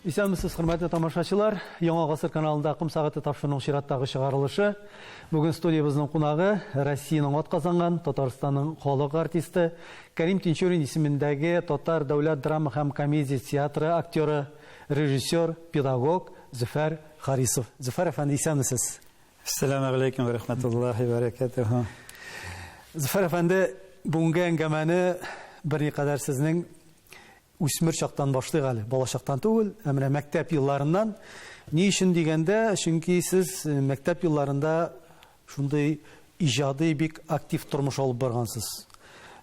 Исәнмесез, хөрмәтле тамашачылар. Яңа гасыр каналында Акым сәгате тапшыруның чираттагы чыгарылышы. Бүген студиябезнең кунагы Россиянең атказанган, Татарстанның халык артисты, Кәрим Тинчурин исемендәге Татар дәүләт драма һәм комедия театры актеры, режиссер, педагог Зөфәр Харисов. Зөфәр әфәнде, исәнмесез. Әссәламү галәйкүм вә рәхмәтуллаһи вә бәрәкәтүһү. Зөфәр әфәнде, бүгенге әңгәмәне берникадәр сезнең үсмер чактан башлыйк әле, балачактан түгел, ә менә мәктәп елларыннан. Ни өчен дигәндә, чөнки сез э, мәктәп елларында шундый иҗади бик актив тормыш алып баргансыз.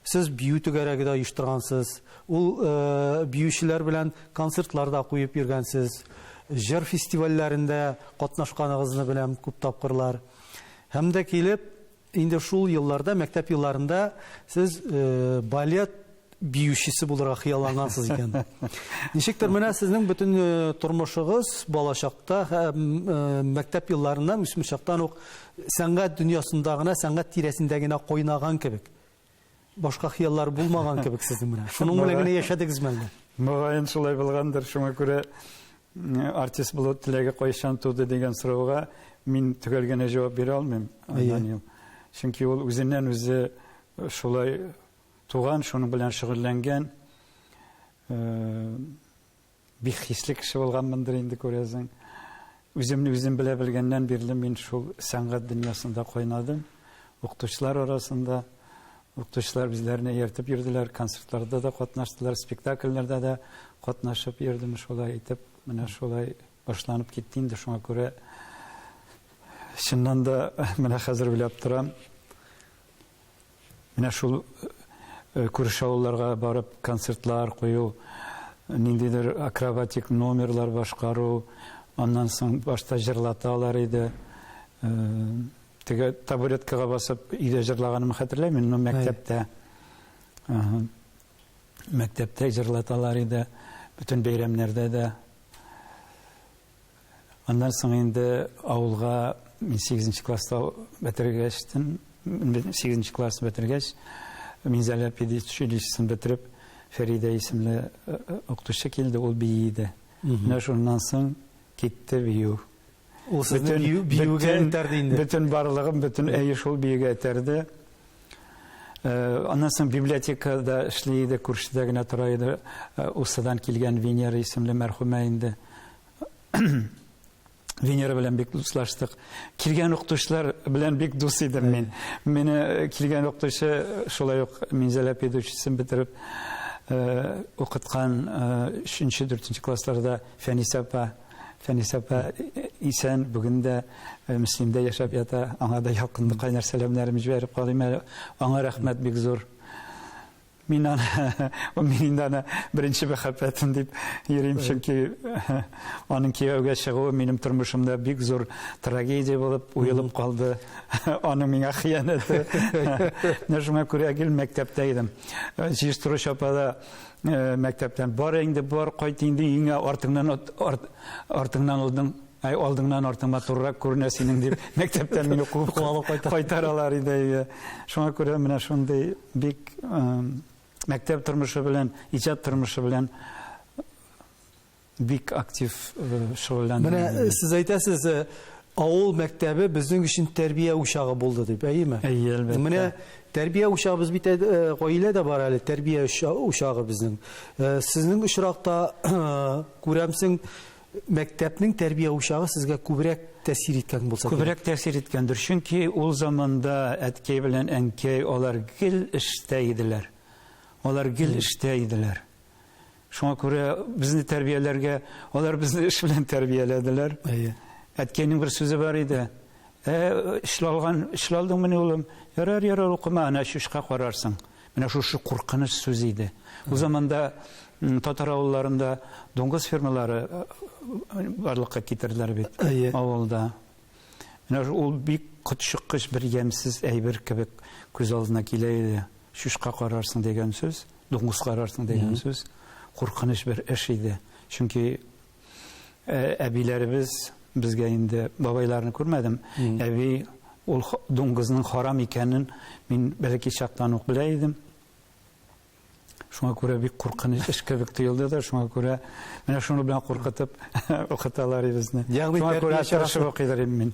Сез бию түгәрәге дә оештыргансыз, ул э, биючеләр белән концертлар да куеп йөргәнсез, җыр фестивальләрендә катнашканыгызны беләм күп тапкырлар. Һәм дә килеп, Инде шул елларда, мәктәп елларында сез э, балет биючесе булырга хыяллангансыз икән. Ничектер менә сезнең бөтен э, тормышыгыз балачакта һәм э, мәктәп елларыннан, үсмер чактан ук сәнгать дөньясында гына, сәнгать тирәсендә генә кайнаган кебек. Башка хыяллар булмаган кебек сезнең менә. Шуның белән генә яшәдегезме әллә? Мөгаен шулай булгандыр, шуңа күрә артист булу теләге кайчан туды дигән сорауга мин төгәл генә җавап бирә алмыйм, Данил. Чөнки ул үзеннән үзе шулай туган, шуның белән шөгыльләнгән. Бик хисле кеше булганмындыр инде, күрәсең. Үземне үзем белә белгәннән бирле мин шул сәнгать дөньясында кайнадым. Укытучылар арасында укытучылар үзләренә ияртеп йөрделәр, концертларда да катнаштылар, спектакльләрдә дә катнашып йөрдем шулай итеп. Менә шулай башланып китте инде, шуңа күрә чыннан да менә хәзер уйлап торам. Менә шул э, күрше авылларга барып концертлар кую, ниндидер акробатик номерлар башкару, аннан соң башта җырлаталар иде. Э, теге табуреткага басып өйдә җырлаганымны хәтерләмим, но мәктәптә. Мәктәптә җырлаталар иде, бөтен бәйрәмнәрдә дә. Аннан соң инде авылга мин 8 класста бетергәчтен, 8 класс бетергәч, Минзәлә педучилищесын бетереп, Фәридә исемле э, э, укытучы килде, ул бии иде. Менә шуннан соң китте бию. Ул сезне биюгә этәрде инде. Бөтен барлыгым, бөтен әйе шул биюгә этәрде. Э, аннан соң библиотекада эшли иде, күршедә генә тора иде. Усадан килгән Венера исемле мәрхүмә инде. Венера белән бик дуслаштык. Килгән укытучылар белән бик дус идем мин. Мине э, килгән укытучы э, шулай ук Минзәлә педучилищесын бетереп э, укыткан 3-нче, 4-нче классларда Фәнисә апа, Фәнисә апа исән, бүген дә Мөслимдә яшәп ята. Аңа да якынлы кайнар сәламнәрем җибәреп калыйм әле. Аңа рәхмәт бик зур. Мин аны, мин инде аны беренче мәхәббәтем дип йөрим, чөнки аның кияүгә чыгуы минем тормышымда бик зур трагедия булып уелып калды. Аның миңа хыянәте. Менә шуңа күрә гел мәктәптә идем. Җыештыручы апа да э, мәктәптән бар инде, бар, кайт инде өеңә, артыңнан артыңнан алдың. Әй, алдыңнан артың матуррак күренә синең дип, мәктәптән мине куып кайтаралар иде. Шуңа күрә менә шундый бик мәктәп тормышы белән, иҗат тормышы белән бик актив шөгыльләндем. Менә сез әйтәсез, авыл мәктәбе безнең өчен тәрбия учагы булды дип, әйеме? Әйе, әлбәттә. Менә тәрбия учагы без бит гаилә дә бар әле, тәрбия учагы безнең. Сезнең очракта күрәмсең, Мәктәпнең тәрбия учагы сезгә күбрәк тәэсир иткән булса кирәк. Күбрәк тәэсир иткәндер, чөнки ул заманда әткәй белән әнкәй алар гел эштә иделәр. Алар гел эштә иделәр. Шуңа күрә безне тәрбияләргә, алар безне эш белән тәрбияләделәр. Әйе. Әткәйнең бер сүзе бар иде. Ә, эшле алган, эшле алдыңмыни, улым? Ярар, ярар, укыма, әнә чучка карарсың. Менә шушы куркыныч сүз иде. Ул заманда татар авылларында дуңгыз фермалары э, барлыкка китерделәр бит авылда. Менә ул бик котчыккыч бер ямьсез әйбер кебек күз алдына килә иде. Чучка карарсың дигән сүз, дуңгыз карарсың дигән сүз куркыныч бер эш иде. Чөнки э, әбиләребез безгә инде бабайларны күрмәдем. Әби ул дуңгызның харам икәнен мин бәләкәй чактан ук белә идем. Шуңа күрә бик куркыныч эш кебек тоелды да, шуңа күрә менә шуны белән куркытып укыталар безне. Ягъни шуңа күрә тәрбия чарасы. тырышып укыйдыр идем мин.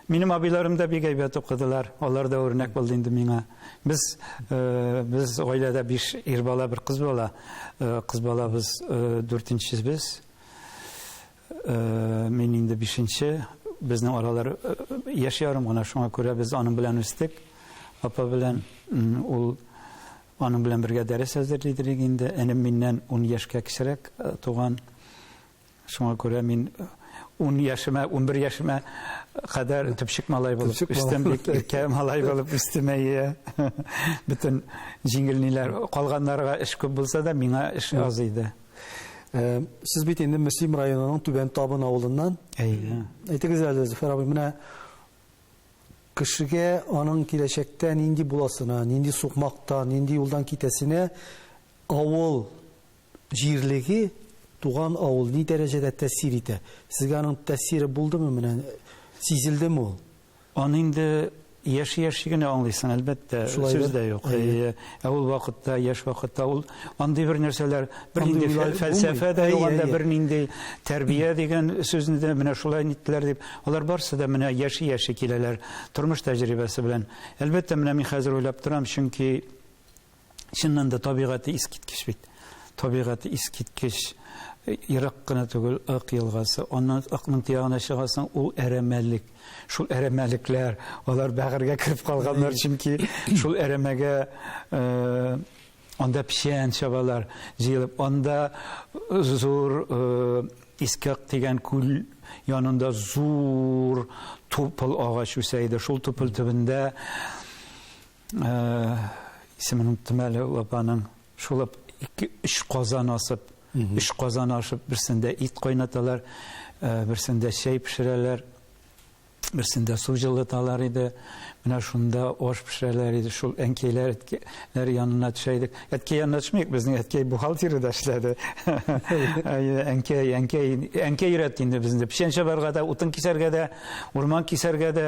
Минем абыйларым да бик әйбәт укыдылар. Алар да үрнәк булды инде миңа. Без э, без гаиләдә биш ир бала, бер кыз бала. Э, Кыз балабыз э, дүртенчебез. Э, Мин инде бишенче. Безнең аралар э, яшь ярым гына, шуңа күрә без аның белән үстек. Апа белән ул аның белән бергә дәрес әзерли идек инде. Энем миннән 10 яшькә кечерәк э, туган. Шуңа күрә мин 10 яшемә, 11 яшемә кадәр төпчек малай булып Төпчек малай. үстем, бик иркә малай булып үстем, әйе. Бөтен җиңел ниләр, калганнарга эш күп булса да, миңа эш аз иде. Э, Сез бит инде Мөслим районының Түбән Табын авылыннан. Әйе. Әйтегез әле, Зөфәр абый, менә кешегә аның киләчәктә нинди буласына, нинди сукмакта, нинди юлдан китәсенә авыл җирлеге, туган авыл ни дәрәҗәдә тәэсир итә? Сезгә аның тәэсире булдымы менә? Сизелдеме ул? Аны инде яши-яши генә аңлыйсың, әлбәттә, Шулайдыр. сүз дә юк. Әйе. Әйе. Ә ул вакытта, яшь вакытта ул андый бер нәрсәләр, бер Андый нинди уйлар фәлсәфә булмый. дә юк, Әйе, анда әйе. бер нинди тәрбия дигән сүзне дә менә шулай ниттеләр дип. Алар барысы да менә яши-яши киләләр, тормыш тәҗрибәсе белән. Әлбәттә, менә мин хәзер уйлап торам, чөнки чыннан да табигате искиткеч бит. Табигате искиткеч. Ерак кына түгел, Ык елгасы. Аннан Ыкның тиягына чыгасың, ул әрәмәлек. Шул әрәмәлекләр, алар бәгырьгә кереп калганнар, чөнки шул әрәмәгә э, анда печән чабалар җыелып, анда зур э, Искак дигән күл янында зур тупыл агач үсә иде. Шул тупыл төбендә э, исемен оныттым әле ул апаның. Шул ике, өч казан асып, өч казан ашып, берсендә ит кайнаталар, э, берсендә чәй пешерәләр, берсендә су җылыталар иде. Менә шунда аш пешерәләр иде. Шул әнкәйләр, әткәйләр янына төшә идек. Әткәй янына төшмик, безнең әткәй бухгалтериядә эшләде. Әйе, Әнкәй, әнкәй, әнкәй өйрәтте инде безне. Печән чабарга да, утын кисәргә дә, урман кисәргә дә,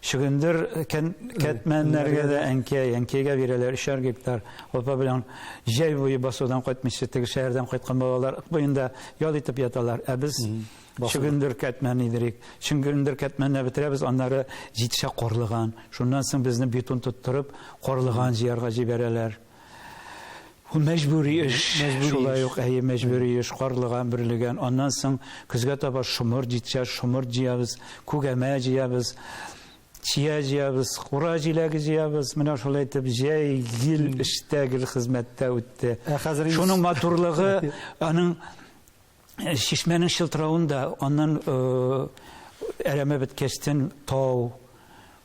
чөгендер кәтмәннәргә дә әнкәй, әнкәйгә бирәләр өчәр гектар. Апа белән җәй буе басудан кайтмыйча, теге шәһәрдән кайткан балалар Ык буенда ял итеп яталар. Ә без чөгендер кәтмән идерик. Чөгендер кәтмәнне бетерәбез, аннары җитешә карлыган. Шуннан соң безне бетон тоттырып, карлыган җыярга җибәрәләр. Ул мәҗбүри эш. Мәҗбүри Шулай эш. ук, әйе, мәҗбүри эш, карлыган, бөрлегән. Аннан соң көзгә таба шомырт җитешә, шомырт җыябыз, күгәмә җыябыз, чия җыябыз, кура җиләге җыябыз. Менә шулай итеп җәй гел эштә, гел хезмәттә үтте. Ә хәзер инде- Шуның матурлыгы, аның чишмәнең шылтыравында, аннан э, әрәмә беткәчтен тау,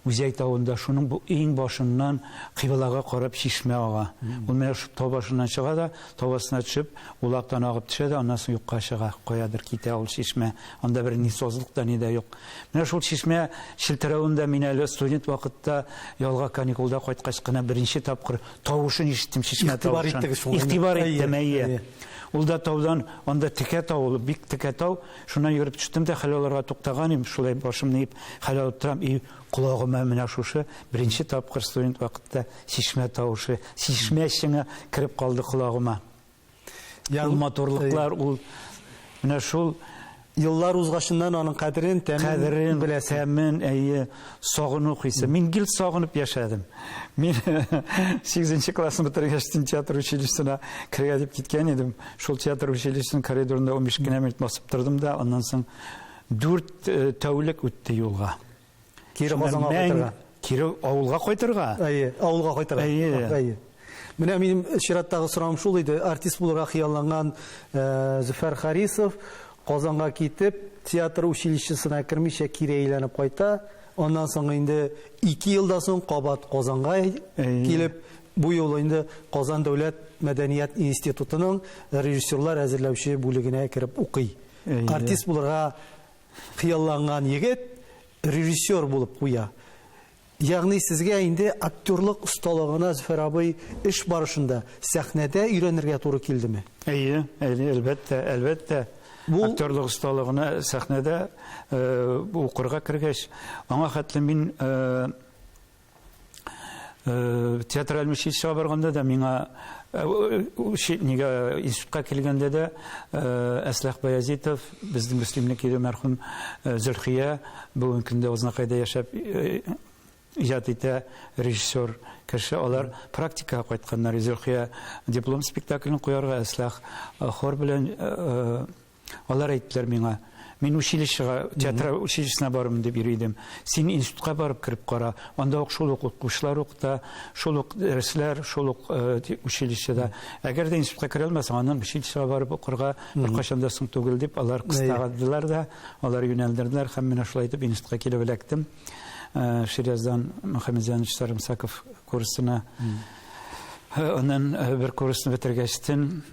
Үзәй тавында шуның бу иң башыннан кыйблага карап чишмә ага. Ул менә шу тау башыннан чыга да, тау астына төшеп, улактан агып төшә дә, аннан соң юкка чыга, каядыр китә ул чишмә. Анда бер ни сазлык та ни дә юк. Менә шул чишмә шылтыравында мин әле студент вакытта ялга каникулда кайткач кына беренче тапкыр тавышын ишеттем, чишмә Игътибар тавышын. иттегез шуңа. Игътибар Әйе, иттем, әйе. әйе. Ул да таудан, анда текә тау, ул бик текә тау. Шуннан йөреп төштем дә хәл алырга туктаган идем, шулай башымны иеп хәл алып торам. И колагыма менә шушы беренче тапкыр студент вакытта чишмә тавышы, чишмә чыңы кереп калды колагыма. Ул матурлыклар, ул менә шул Еллар узгачыннан аның кадерен, тәмен кадерен беләсең. тәмен, әйе, сагыну хисе. Мин гел сагынып яшәдем. Мин 8 классны бетергәч театр училищесына керергә дип киткән идем. Шул театр училищесының коридорында 15 кенә минут басып тордым да, аннан соң 4 тәүлек үтте юлга. Кире Шуннан Казанга мәң- кайтырга. Кире авылга кайтырга. Әйе, авылга кайтырга. Әйе. Әйе. Менә минем чираттагы соравым шул иде. Артист булырга хыялланган э, Зөфәр Харисов Казанга китеп, театр училищесына кермичә кире әйләнеп кайта. Аннан соң инде 2 елдан соң кабат Казанга Әйе. килеп, бу юлы инде Казан дәүләт мәдәният институтының режиссерлар әзерләүче бүлегенә кереп укый. Әйе. Артист булырга хыялланган егет режиссер булып куя. Ягъни сезгә инде актерлык осталыгына Зөфәр абый эш барышында сәхнәдә өйрәнергә туры килдеме? Әйе, әйе, әлбәттә, әлбәттә. Бу- Актерлык осталыгына сәхнәдә э, укырга кергәч, аңа хәтле мин э, Театраль училищега барганда да миңа нигә институтка килгәндә дә Әслах Баязитов, безнең Мөслимнең кире мәрхүм Зөлхия, бүгенге көндә Азнакайда яшәп иҗат итә, режиссер кеше, алар практикага кайтканнар. Зөлхия диплом спектаклен куярга, Әслах хор белән. Алар әйттеләр миңа, мин училищега, театр училищесына барырмын дип йөри идем. Син институтка барып кереп кара. Анда ук шул ук укучылар укыта, шул ук дәресләр, шул ук училищеда. Әгәр дә институтка керә алмасаң, аннан училищега барып укырга беркайчан да соң түгел дип, алар кыстадылар да, алар юнәлдерделәр һәм менә шулай итеп институтка килеп эләктем. Ширяздан Мөхәммәтҗанович Сарымсаков курсына. Аннан бер курсны бетергәчтен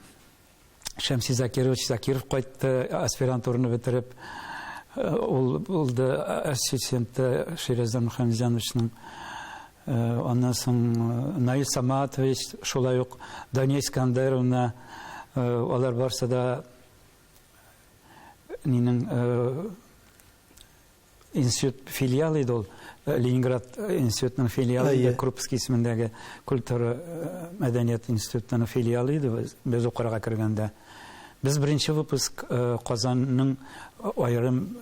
Шәмси Закирович Закиров кайтты, аспирантураны бетереп, ул булды ассистенты Ширяздан Мөхәммәтҗановичның. Аннан соң Наил Саматович, шулай ук Дания Искандеровна, алар барсы да нинең Институт филиал иде ул. Ленинград институтының филиалы иде, Крупский исемендәге культура мәдәният институтының филиалы иде без укырга кергәндә. Без беренче выпуск Казанның аерым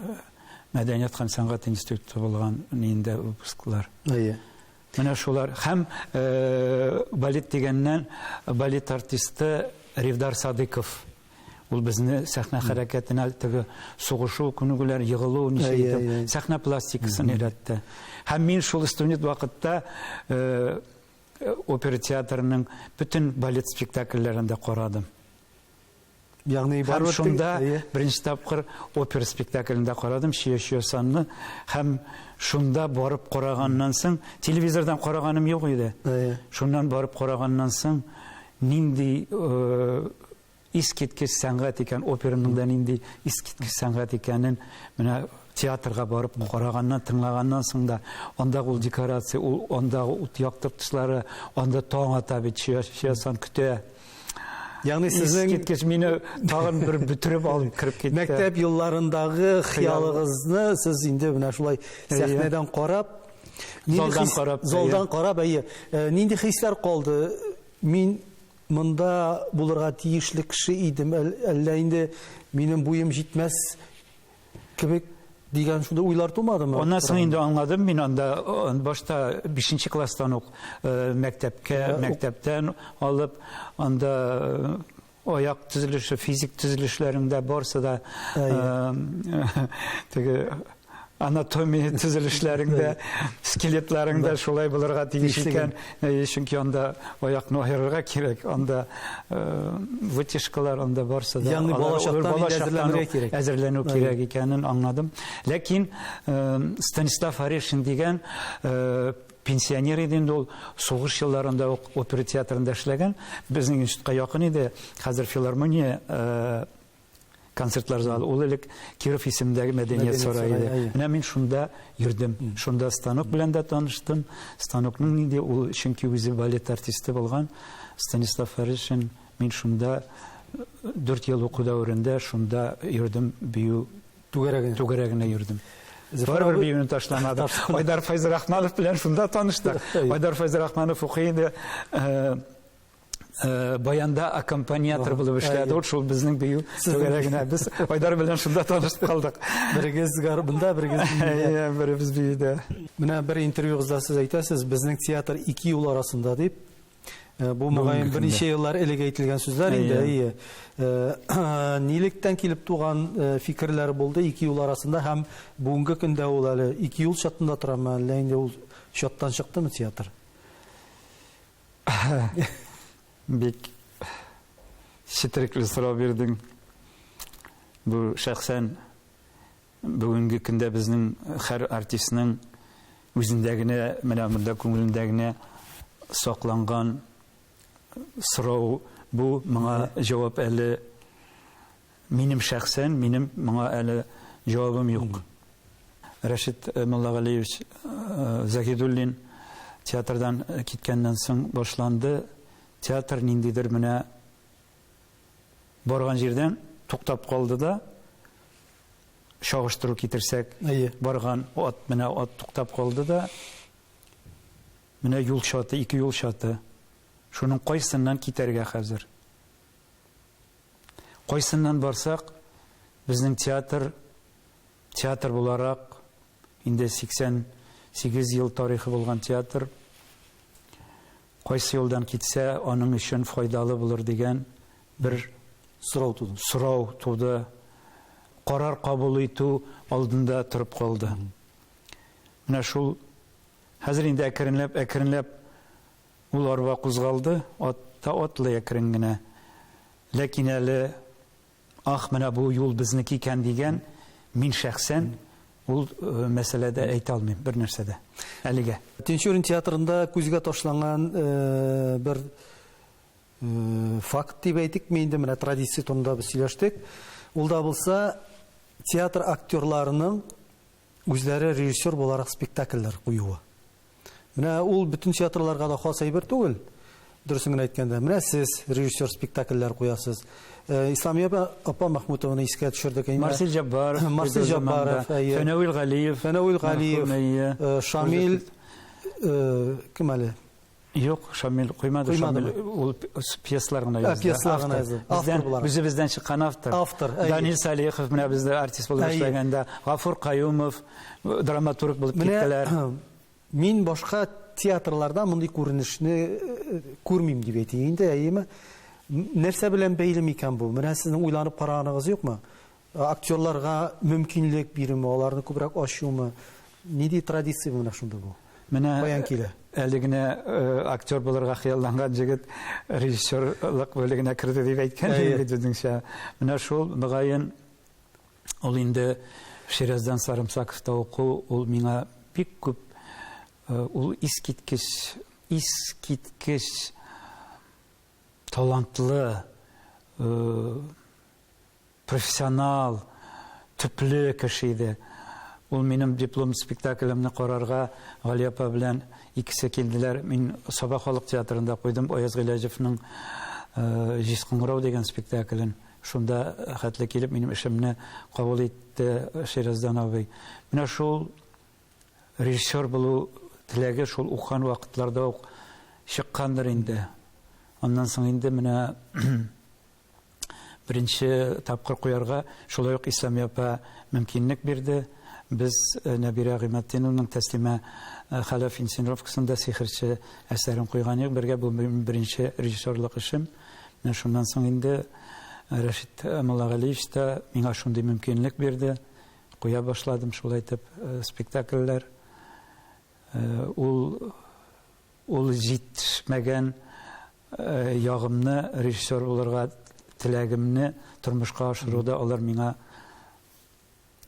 мәдәният һәм сәнгать институты булган инде выпусклар. Әйе. Менә шулар. Һәм балет дигәннән, балет артисты Ревдар Садыков. Ул безне сәхнә хәрәкәтенә теге сугышу күнегүләр, егылу, ничек итеп, сәхнә пластикасын өйрәтте. Һәм мин шул студент вакытта опера театрының бөтен балет спектакльләрен дә карадым. Ягъни Һәм шунда беренче тапкыр опера спектаклен дә карадым, Чия-чия санны. Һәм шунда барып караганнан соң, телевизордан караганым юк иде. Шуннан барып караганнан соң, нинди искиткеч сәнгать икән, операның да нинди искиткеч сәнгать икәнен менә театрга барып караганнан, тыңлаганнан соң да, андагы ул декорация, ул андагы ут яктырткычлары, анда таң ата бит, чия-чия сан көтә. Ягъни сезнең искиткеч мине тагын бер бөтереп алып кереп китте. Мәктәп елларындагы хыялыгызны сез инде менә шулай сәхнәдән карап, залдан карап, залдан карап, әйе, нинди хисләр калды? Мин монда булырга тиешле кеше идем, әллә инде минем буем җитмәс кебек дигән шундый уйлар тумадымы? Аннан соң инде аңладым, мин анда башта 5 класстан ук мәктәпкә, мәктәптән алып, анда аяк төзелеше, физик төзелешләреңдә барсы да теге анатомия төзелешләреңдә, скелетларыңда шулай булырга тиеш икән. Чөнки анда аякны аерырга кирәк, анда вытяжкалар, анда барсы да. Ягъни балачактан әзерләнергә кирәк. Әзерләнү кирәк икәнен аңладым. Ләкин Станислав Орешин дигән пенсионер иде инде ул, сугыш елларында ук опера театрында эшләгән, безнең институтка якын иде, хәзер филармония концертлар залы, ул элек Киров исемендәге мәдәният сарае иде. Менә мин шунда йөрдем, шунда станок белән дә таныштым. Станокның нинди ул, чөнки үзе балет артисты булган Станислав Орешин, мин шунда 4 ел уку дәверендә шунда йөрдем, бию түгәрәгенә йөрдем. Барыбер биюне ташламадым. Айдар Фәйзрахманов белән шунда таныштык. Айдар Фәйзрахманов укый иде. Баянда аккомпаниатор булып эшләде. Ул шул безнең бию түгәрәгенә. Без Айдар белән шунда танышып калдык. Берегез гарбында, берегез биюдә. Беребез биюдә. Менә бер интервьюгызда сез әйтәсез, безнең театр ике юл арасында дип. Бу мөгаен берничә еллар элек әйтелгән сүзләр инде, әйе. Нилектән килеп туган фикерләр булды ике юл арасында һәм бүгенге көндә ул әле ике юл чатында торамы, әллә инде ул чаттан чыктымы театр? Бик четерекле сорау бирдең. Бу шәхсән бүгенге көндә безнең һәр артистның үзендә генә, менә монда күңелендә генә сакланган сорау бу, моңа җавап әле минем шәхсән, минем моңа әле җавабым юк. Рәшит Муллагалиевич Заһидуллин театрдан киткәннән соң башланды. Театр ниндидер менә барган җирдән туктап калды да, чагыштыру китерсәк, барган ат, менә ат туктап калды да, Менә юл чаты, ике юл чаты. Шуның кайсыннан китәргә хәзер? Кайсыннан барсак, безнең театр, театр буларак, инде 88 ел тарихы булган театр, кайсы юлдан китсә, аның өчен файдалы булыр дигән бер сорау туды. Сорау туды. Карар кабул итү алдында торып калды. Менә шул хәзер инде әкренләп, әкренләп ул арба кузгалды, ат та атлый әкрен генә. Ләкин әле ах, менә бу юл безнеке икән дигән, мин шәхсән ул мәсьәләдә әйтә алмыйм бер нәрсә дә әлегә. Тинчурин театрында күзгә ташланган бер факт дип әйтикме инде, менә традиция турында без сөйләштек. Ул да булса театр актерларының үзләре режиссер буларак спектакльләр куюы. Менә ул бөтен театрларга да хас әйбер түгел. Дөресен генә әйткәндә, менә сез режиссер спектакльләр куясыз. Исламия апа Махмутованы искә төшердек. Марсель Җаббаров, Марсель Җаббаров, Фәнәвил Галиев, Фәнәвил Галиев, Шамил, кем әле? Юк, Шамил куймады. Шамил ул пьесалар гына язды. Пьесалар гына язды. Автор буларак. Үзебездән чыккан автор. Автор. Данил Салихов менә бездә артист булып эшләгәндә, Гафур Каюмов драматург булып киттеләр. Мин башка театрларда мондый күренешне күрмим дип әйтик инде, әйеме? Нәрсә белән бәйле микән бу? Менә сезнең уйланып караганыгыз юкмы? Актерларга мөмкинлек бирүме, аларны күбрәк ачумы? Нинди традиция менә шунда бу? Менә каян килә? Әле генә актер булырга хыялланган җегет режиссерлык бүлегенә керде дип әйткән идем бит үзеңчә. Менә шул, мөгаен, ул инде Шираздан Сарымсаковта уку, ул миңа бик күп, ул искиткеч, искиткеч талантлы, профессионал, төпле кеше иде. Ул минем диплом спектаклемне карарга Галия апа белән икесе килделәр. Мин Саба халык театрында куйдым Аяз Гыйләҗевның Җиз кыңгырау дигән спектаклен. Шунда хәтле килеп минем эшемне кабул итте Шираздан абый. Менә шул режиссер булу теләге шул укыган вакытларда ук чыккандыр инде. Аннан соң инде менә беренче тапкыр куярга шулай ук Исламия апа мөмкинлек бирде. Без Нәбирә Гыйматдинованың Тәслимә Хәләф инсценировкасында Сихерче әсәрен куйган идек. Бергә бу минем беренче режиссерлык эшем. Менә шуннан соң инде Рәшит Муллагалиевич та миңа шундый мөмкинлек бирде. Куя башладым шулай итеп спектакльләр. Ул ул җитешмәгән ягымны, режиссер булырга теләгемне тормышка ашыруда алар миңа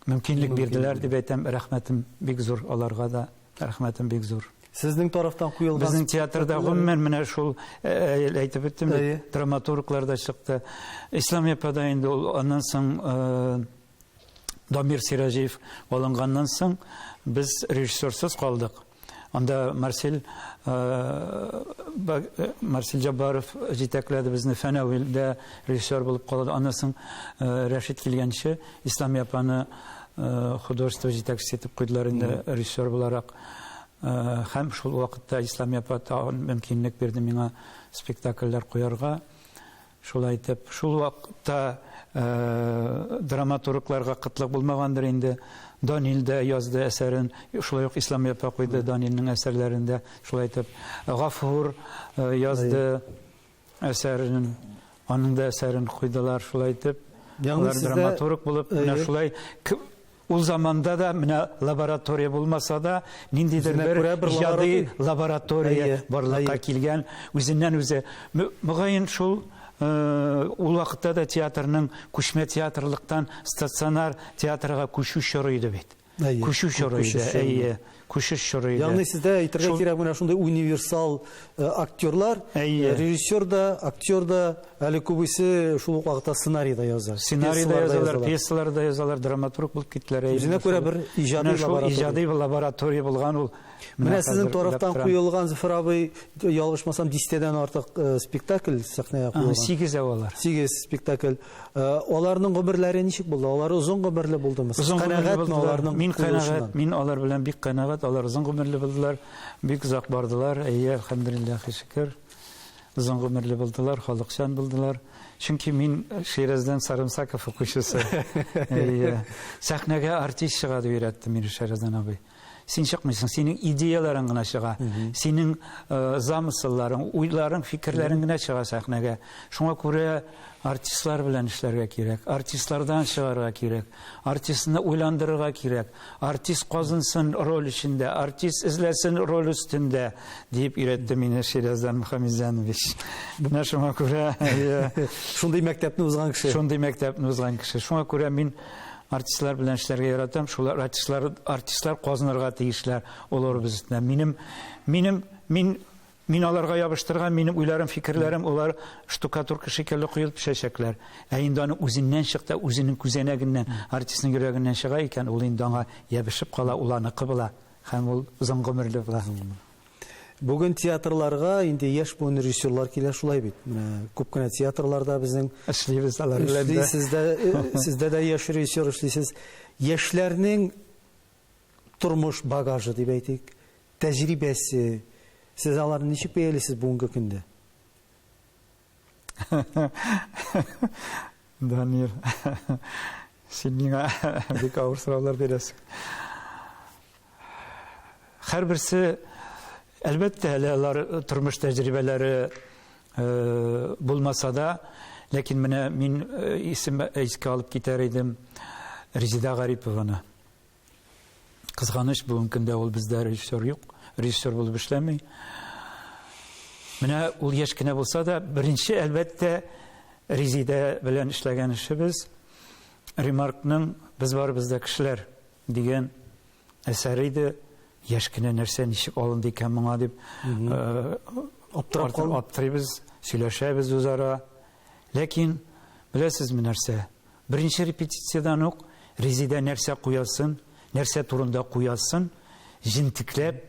мөмкинлек бирделәр дип әйтәм. Рәхмәтем бик зур аларга да, рәхмәтем бик зур. Сезнең тарафтан куелган Безнең театрда гомумән менә шул әйтеп үттем бит, драматурглар да чыкты. Исламия апа да инде ул аннан соң Дамир Сираҗиев алынганнан соң без режиссерсыз калдык. Анда Марсель Марсель Җаббаров җитәкләде безне, Фәнәвил дә режиссер булып калды. Аннан соң Рәшит килгәнче Исламия апаны художество җитәкчесе итеп куйдылар инде режиссер буларак. Һәм шул вакытта Исламия апа тагын мөмкинлек бирде миңа спектакльләр куярга. Шулай итеп, шул вакытта драматургларга кытлык булмагандыр инде. Данил дә язды әсәрен, шулай ук Исламия апа куйды Данилнең әсәрләрен дә. Шулай итеп, Гафур язды әсәрен, аның да әсәрен куйдылар. Шулай итеп, алар драматург булып, менә шулай Ул заманда да менә лаборатория булмаса да, ниндидер бер иҗади лаборатория барлыкка килгән, үзеннән үзе. Мөгаен шул ул вакытта да театрның күчмә театрлыктан стационар театрга күчү чоры иде бит. Күчү чоры иде, әйе, күчеш чоры иде. Ягъни сездә әйтергә кирәк, менә шундый универсал актерлар, режиссер да, актер да, әле күбесе шул ук вакытта сценарий да яза. Сценарий да язалар, пьесалар да язалар, драматург булып киттеләр. Үзенә күрә бер иҗади лаборатория. Иҗади лаборатория булган ул. Менә сезнең тарафтан куелган, Зөфәр абый, ялгышмасам, дистәдән артык спектакль сәхнәгә куелган. 8 алар. 8 спектакль. Аларның гомерләре ничек булды? Алар озын гомерле булдымы? Сез канәгатьме аларның? Мин канәгать, мин алар белән бик канәгать. рәхмәт, алар озын гомерле булдылар, бик озак бардылар. Әйе, әлхәмдүлилләһи шөкер. Озын гомерле булдылар, халыкчан булдылар. Чөнки мин Шираздан Сарымсаков укучысы. Әйе. Сәхнәгә артист чыга дип өйрәтте мине Шираздан абый. Син чыкмыйсың, синең идеяларың гына чыга. Синең э, замыслларың, уйларың, фикерләрең генә чыга сәхнәгә. Шуңа күрә артистлар белән эшләргә кирәк, артистлардан чыгарга кирәк, артистны уйландырырга кирәк. Артист казынсын роль эчендә, артист эзләсен роль өстендә, дип өйрәтте мине Шираздан Мөхәммәтҗанович. Менә шуңа күрә шундый мәктәпне узган кеше. Шундый мәктәпне узган кеше. Шуңа күрә мин Артистлар белән эшләргә яратам. Шулар артистлар артистлар казынырга тиешләр олар без өстенә. Минем минем мин мин аларга ябыштырган минем уйларым, фикерләрем алар штукатурка шикелле коелып төшәчәкләр. Ә инде аның үзеннән чыкта, үзенең күзәнәгеннән, артистның йөрәгеннән чыга икән, ул инде аңа ябышып кала, ул аныкы була һәм ул озын гомерле була. Бүген театрларга инде яшь буын режиссерлар килә шулай бит. Менә күп кенә театрларда безнең эшлибез алар белән дә. Сездә э, сездә дә яшь режиссер эшлисез. Яшьләрнең тормыш багажы дип әйтик, тәҗрибәсе. Сез аларны ничек бәялисез бүгенге көндә? Данир, син миңа бик авыр сораулар бирәсең. Һәрберсе, әлбәттә, әле алар тормыш тәҗрибәләре булмаса да, ләкин менә мин исем искә алып китәр идем Резеда Гарипованы. Кызганыч, бүгенге көндә ул бездә режиссер юк, режиссер булып эшләми. Менә ул яшь кенә булса да, беренче, әлбәттә, Резеда белән эшләгән эшебез Ремаркның Без барыбыз да кешеләр дигән әсәр иде. Яшь кенә нәрсә ничек алынды икән моңа дип аптырап аптырыйбыз, сөйләшәбез үзара. Ләкин беләсезме нәрсә? Беренче репетициядән үк Резидә нәрсә куясын, нәрсә турында куясын җентекләп,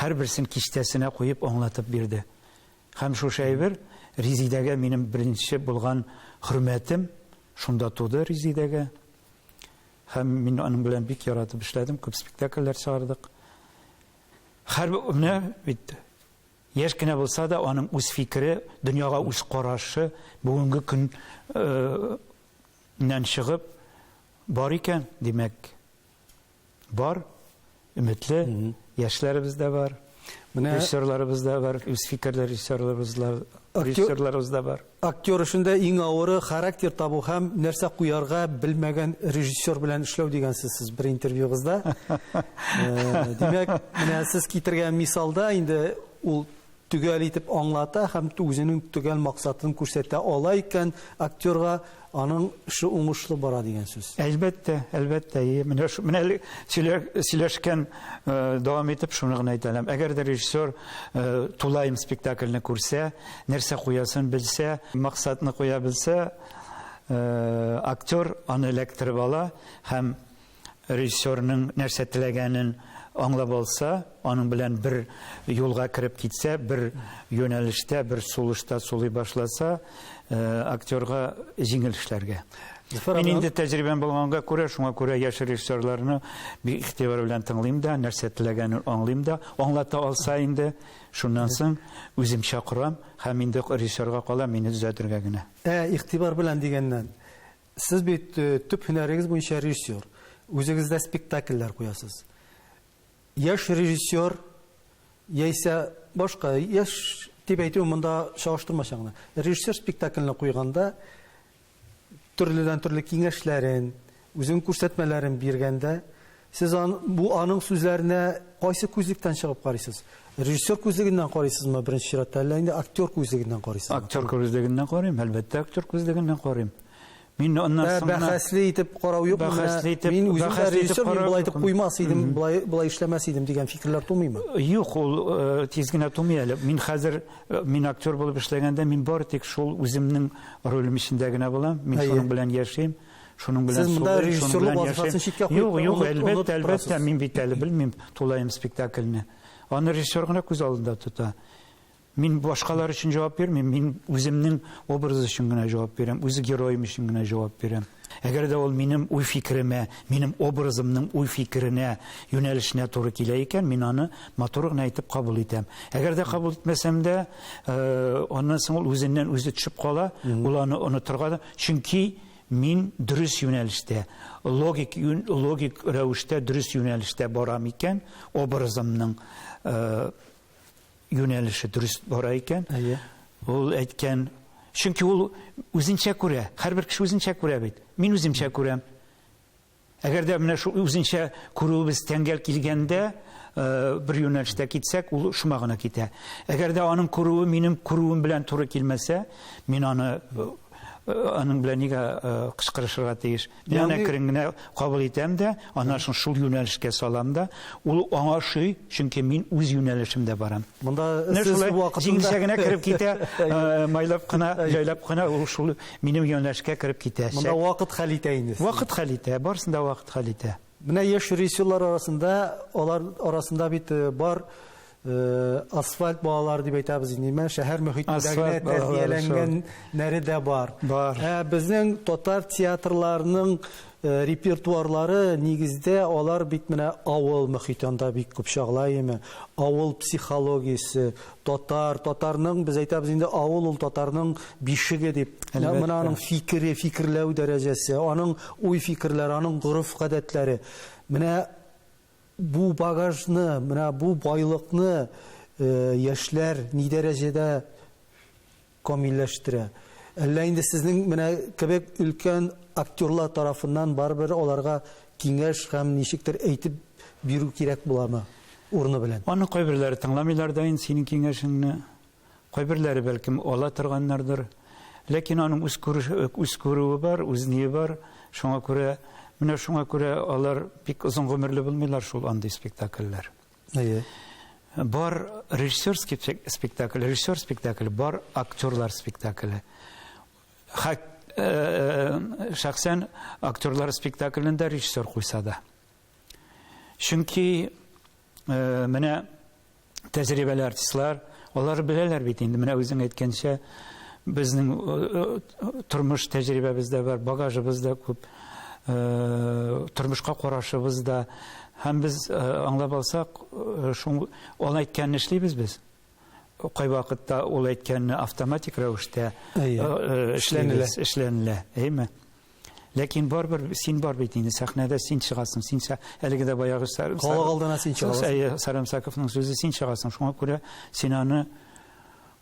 һәрберсен киштәсенә куеп аңлатып бирде. Һәм шушы әйбер Резидәгә минем беренче булган хөрмәтем шунда туды Резидәгә. Һәм мин аның белән бик яратып эшләдем, күп спектакльләр чыгардык. Һәр менә бит яшь кенә булса да, аның үз фикере, дөньяга үз карашы бүгенге көннән чыгып бар икән, димәк, бар, өметле, яшьләребез дә бар. Менә режиссерларыбыз да бар, үз фикерле режиссерларыбыз да бар. Актер эшендә иң авыры характер табу һәм нәрсә куярга белмәгән режиссер белән эшләү дигәнсез сез бер интервьюгызда. Э, димәк, менә сез китергән мисалда инде ул төгәл итеп аңлата һәм үзенең төгәл максатын күрсәтә ала икән актерга, аның эше уңышлы бара дигән сүз. Әлбәттә, әлбәттә. Менә менә сөйләшкән э, дәвам итеп шуны гына әйтә алам. Әгәр дә режиссер э, тулаем спектакльне күрсә, нәрсә куясын белсә, максатны куя белсә, э, актер аны эләктереп ала һәм режиссерның нәрсә теләгәнен аңлап алса, аның белән бер юлга кереп китсә, бер юнәлештә, бер сулышта сулый башласа, э, актерга җиңел эшләргә. Мин инде тәҗрибәм булганга күрә, шуңа күрә яшь режиссерларны бик игътибар белән тыңлыйм да, нәрсә теләгәнен аңлыйм да, аңлата алса инде, шуннан соң үземчә корам һәм инде режиссерга кала мине төзәтергә генә. Ә игътибар белән дигәннән, Сез бит э, төп һөнәрегез буенча режиссер. Үзегез дә спектакльләр куясыз. Яшь режиссер яисә башка яшь дип әйтү монда чагыштырмача гына. Режиссер спектакльне куйганда төрледән төрле киңәшләрен, үзенең күрсәтмәләрен биргәндә, сез ан, бу аның сүзләренә кайсы күзлектән чыгып карыйсыз? Режиссер күзлегеннән карыйсызмы беренче чиратта, әллә инде актер күзлегеннән карыйсызмы? Актер күзлегеннән карыйм, әлбәттә, актер күзлегеннән карыйм. Мин аннан соң бәхәсле итеп карау юк. Бәхәсле итеп, мин үзем дә режиссер, мин болай итеп куймас идем, болай болай эшләмәс идем дигән фикерләр тумыймы? Юк, ул э, тиз генә тумый әле. Мин хәзер э, мин актер булып эшләгәндә мин бары тик шул үземнең ролем эчендә генә булам. Мин шуның белән яшим. Шуның белән Сез монда режиссерлык вазифасын читкә куеп Юк, юк, әлбәттә, әлбәттә, мин бит әле белмим тулаем спектакльне. Аны режиссер гына күз алдында тота. Мин башкалар өчен җавап бирмим, мин үземнең образ өчен генә җавап бирәм, үз героем өчен генә җавап бирәм. Әгәр дә ул минем уй-фикеремә, минем образымның уй-фикеренә, юнәлешенә туры килә икән, мин аны матур гына итеп кабул итәм. Әгәр дә кабул итмәсәм дә, аннан соң ул үзеннән үзе төшеп кала, ул аны онытырга да, чөнки мин дөрес юнәлештә, логик, логик рәвештә дөрес юнәлештә барам икән, образымның юнәлеше дөрес бара икән. Әйе. Ул әйткән, чөнки ул үзенчә күрә, һәрбер кеше үзенчә күрә бит. Мин үземчә күрәм. Әгәр дә менә шул үзенчә күрүебез тәңгәл килгәндә, бер юнәлештә китсәк, ул шома гына китә. Әгәр дә аның күрүе минем күрүем белән туры килмәсә, мин аны аның белән нигә кычкырышырга тиеш? Мин аны әкрен генә кабул итәм дә, аннан соң шул юнәлешкә салам да, ул аңа ошый, чөнки мин үз юнәлешемдә барам. Монда сез вакытында җиңелчә генә кереп китә, майлап кына, җайлап кына ул шул минем юнәлешкә кереп китә. Монда вакыт хәл итә инде. Вакыт хәл итә, барысын да вакыт хәл итә. Менә яшь режиссерлар арасында, алар арасында бит бар асфальт балалар дип әйтәбез инде, менә шәһәр мөхитендә генә тәрбияләнгәннәре дә бар. Бар. Ә безнең татар театрларының репертуарлары нигездә алар бит менә авыл мөхитендә бик күп чагыла, әйеме? Авыл психологиясе, татар, татарның, без әйтәбез инде, авыл ул татарның бишеге дип. Менә аның фикере, фикерләү дәрәҗәсе, аның уй-фикерләре, аның гореф-гадәтләре. Менә бу багажны, менә бу байлыкны яшьләр ни дәрәҗәдә камилләштерә? Әллә инде сезнең менә кебек өлкән актерлар тарафыннан барыбер аларга киңәш һәм ничектер әйтеп бирү кирәк буламы урыны белән? Аны кайберләре тыңламыйлар да инде синең киңәшеңне. Кайберләре бәлкем ала торганнардыр. Ләкин аның үз күреш, үз күрүе бар, үз ние бар. Шуңа күрә, менә шуңа күрә алар бик озын гомерле булмыйлар шул андый спектакльләр. Әйе. Бар режиссерский спектакль, режиссер спектакле, бар актерлар спектакле. Хак, шәхсән актерлар спектаклендә режиссер куйса да. Чөнки менә тәҗрибәле артистлар, алар беләләр бит инде, менә үзең әйткәнчә, безнең тормыш тәҗрибәбез дә бар, багажыбыз да күп, тормышка карашыбыз да. Һәм без аңлап алсак, шул ул әйткәнне эшлибез без. Кайвакытта ул әйткәнне автоматик рәвештә эшләнелә, эшләнелә, әйме? Ләкин барыбер син бар бит инде, сәхнәдә син чыгасың, син әлеге дә баягы Халык алдына син чыгасың. Әйе, Сарамсаковның сүзе син чыгасың. Шуңа күрә син аны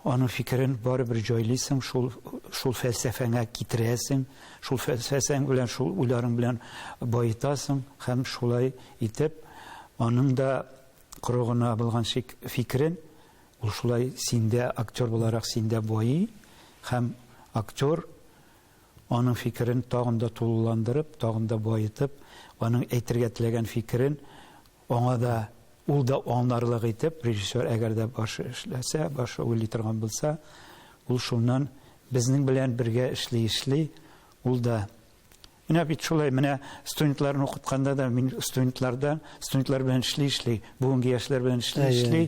аның фикерен барыбер җайлыйсың, шул шул фәлсәфәңә китерәсең, шул фәлсәфәң белән, шул уйларың белән баетасың һәм шулай итеп аның да коры гына булган фикерен ул шулай синдә актер буларак синдә байый һәм актер аның фикерен тагын да тулыландырып, тагын да баетып, аның әйтергә теләгән фикерен аңа да, ул да аңларлык итеп, режиссер әгәр дә башы эшләсә, башы уйлый торган булса, ул шуннан безнең белән бергә эшли-эшли, ул да Менә бит шулай, менә студентларны укытканда да мин студентларда, студентлар белән эшли-эшли, бүгенге яшьләр белән эшли-эшли,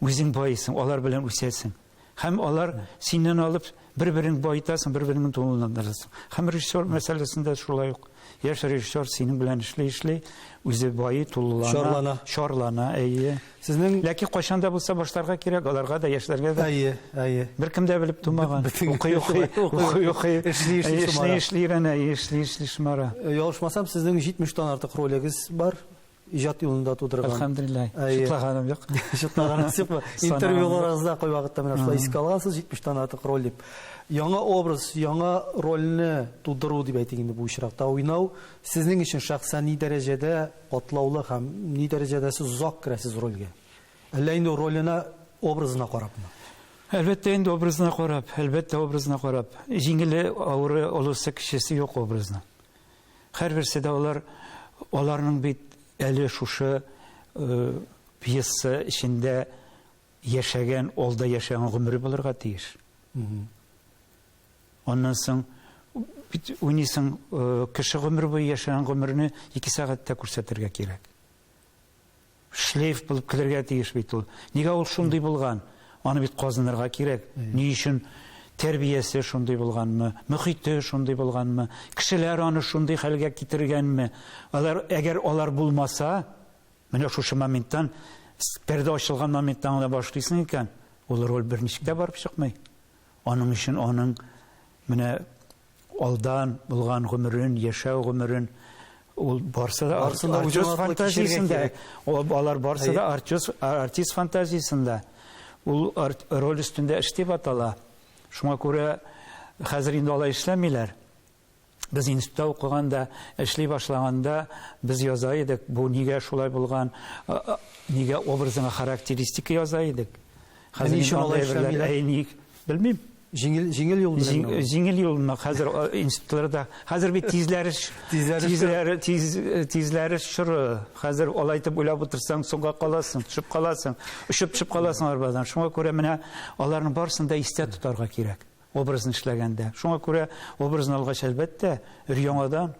үзең байыйсың, алар белән үсәсең. Һәм алар синнән алып бер-берең баетасың, бер-береңне тулыландырасың. Һәм режиссер мәсьәләсендә шулай ук. Яшь режиссер синең белән эшли-эшли, үзе байый, тулылана, чарлана. Чарлана, әйе. Сезнең Ләкин кайчан да булса башларга кирәк, аларга да, яшьләргә дә. Әйе, әйе. Беркем дә белеп тумаган. Укый-укый, укый-укый, эшли-эшли шомара. Эшли-эшли өйрәнә, эшли-эшли шомара. Ялгышмасам, сезнең 70 тан артык ролегез бар. Иҗат юлында тудырган. Әлхәмдүлилләһ. Чутлаганым юк. Чутлаганыгыз юкмы? Интервьюларыгызда кайвакытта менә шулай искә алгансыз, 70 тан артык роль дип. Яңа образ, яңа рольне тудыру дип әйтик инде бу очракта уйнау сезнең өчен шәхсән ни дәрәҗәдә катлаулы һәм ни дәрәҗәдә сез озак керәсез рольгә? Әллә инде роленә, образына карапмы? Әлбәттә инде образына карап, әлбәттә образына карап. Җиңеле, авыры, олысы, кечесе юк образның. Һәрберсе дә алар, аларның бит әле шушы пьеса эчендә яшәгән, алда яшәгән гомере булырга тиеш. Аннан соң бит уйныйсың, кеше гомер буе яшәгән гомерне 2 сәгатьтә күрсәтергә кирәк. Шлейф булып килергә тиеш бит ул. Нигә ул шундый булган? Аны бит казынырга кирәк. Ни өчен тәрбиясе шундый булганмы, мөхите шундый булганмы, кешеләр аны шундый хәлгә китергәнме? Алар, әгәр алар булмаса, менә шушы моменттан, пәрдә ачылган моменттан гына башлыйсың икән, ул роль берничек тә барып чыкмый. Аның өчен аның менә алдан булган гомерен, яшәү гомерен ул барсы да артист фантазиясендә, алар барсы да артист, артист фантазиясендә. Ул роль өстендә эш дип атала. Шуңа күрә хәзер инде алай эшләмиләр. Без институтта укыганда, эшли башлаганда без яза идек, бу нигә шулай булган, нигә образыңа характеристика яза идек. Хәзер ничек алай эшләмиләр? Белмим. Җиңел, җиңел юл белән. Җиңел юлмы? Хәзер институтларда хәзер бит тизләреш, тизләре, тиз, тизләреш чоры. Хәзер алай итеп уйлап утырсаң, соңга каласың, төшеп каласың, очып төшеп каласың арбадан. Шуңа күрә менә аларның барысын да истә тотарга кирәк. Образны эшләгәндә. Шуңа күрә образны алгач, әлбәттә, өр-яңадан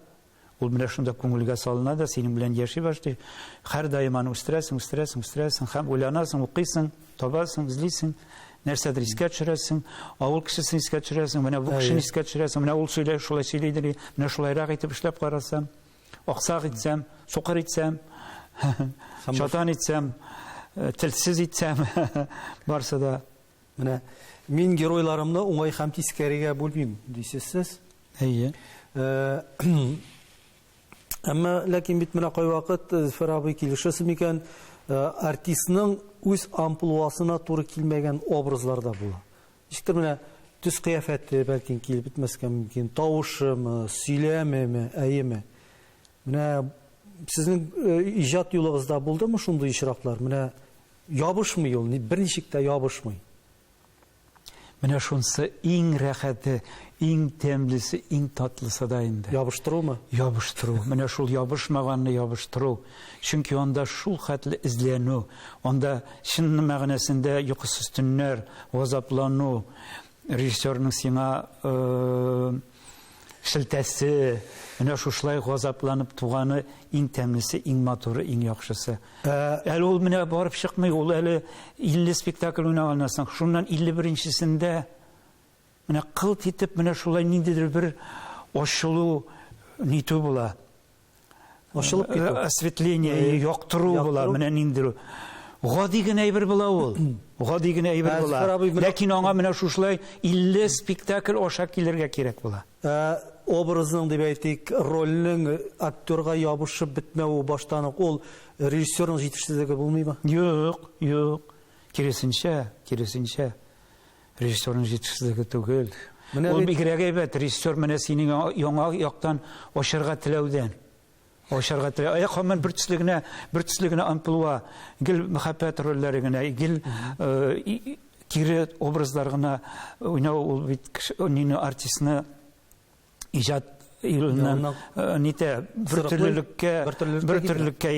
Ул менә шунда күңелгә салына да, синең белән яши башлый. Һәрдаим аны үстерәсең, үстерәсең, үстерәсең һәм уйланасың, укыйсың, табасың, эзлисең, нәрсәдер искә төшерәсең, авыл кешесен искә төшерәсең, менә бу кешене искә төшерәсең, менә ул сөйләй, шулай сөйлидер, менә шулайрак итеп эшләп карасам, аксак итсәм, сукыр итсәм, чатан итсәм, телсез итсәм, барсы да. Менә мин геройларымны уңай һәм тискәрегә бүлмим, дисез сез. Әйе. Әмма ләкин бит менә кайвакыт Зөфәр абый килешәсе микән, артистның үз амплуасына туры килмәгән образлар да була. Ничектер менә төс кыяфәте бәлки килеп бетмәскә мөмкин, тавышымы, сөйләмеме, әйеме. Менә сезнең иҗат юлыгызда булдымы шундый очраклар? Менә ябышмый ул, берничек тә ябышмый. Менә шунсы иң рәхәте, иң тәмлесе, иң татлысы да инде. Ябыштырумы? Ябыштыру. Менә шул ябышмаганны ябыштыру. Чөнки анда шул хәтле эзләнү, анда чын мәгънәсендә йокысыз төннәр, газаплану, режиссерның сиңа шелтәсе, менә шушылай газапланып туганы иң тәмлесе, иң матуры, иң яхшысы. Әле ул менә барып чыкмый, ул әле 50 спектакль уйнаганнан соң, шуннан 51-нчесендә менә кылт итеп менә шулай ниндидер бер ачылу нитү була. Ачылып китү. Осветление, яктыру була, менә ниндидер. Гади генә әйбер була ул. Гади генә әйбер була. Ләкин аңа менә шушылай 50 спектакль аша килергә кирәк була. Образның дип әйтик, рольнең актерга ябышып бетмәве баштан ук ул режиссерның җитешсезлеге булмыймы? Юк, юк. Киресенчә, киресенчә. Режиссерның җитешсезлеге түгел. Менә ул бигрәк әйбәт. Режиссер менә синең яңа яктан ачарга теләүдән. Ачарга теләү. Аяк һаман бер төсле генә, бер төсле генә амплуа, гел мәхәббәт рольләре генә, гел кире образлар гына уйнау ул бит нине артистны иҗат юлыннан нитә бер төрлелеккә бер төрлелеккә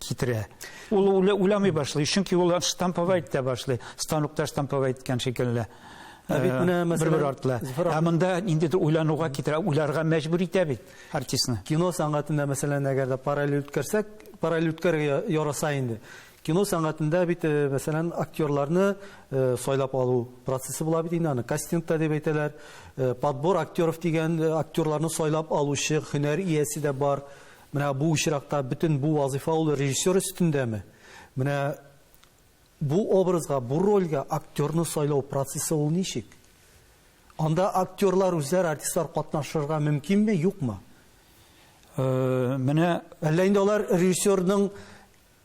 китерә. Ул уйламый башлый, чөнки ул штамповать итә башлый, станокта штамповать иткән шикелле. Ә бит менә мәсәлән, бер-бер артлы. Ә монда ниндидер уйлануга китерә, уйларга мәҗбүр итә бит артистны. Кино сәнгатендә, мәсәлән, әгәр дә параллель үткәрсәк, параллель үткәрергә яраса инде. Кино сәнгатендә бит, мәсәлән, актерларны сайлап алу процессы була бит инде, аны кастинг та дип әйтәләр. Подбор актеров дигән актерларны сайлап алучы һөнәр иясе дә бар. Менә бу очракта бөтен бу вазыйфа ул режиссер өстендәме? Менә бу образга, бу рольгә актерны сайлау процессы ул ничек? Анда актерлар үзләре, артистлар катнашырга мөмкинме, юкмы? Менә әллә инде алар режиссерның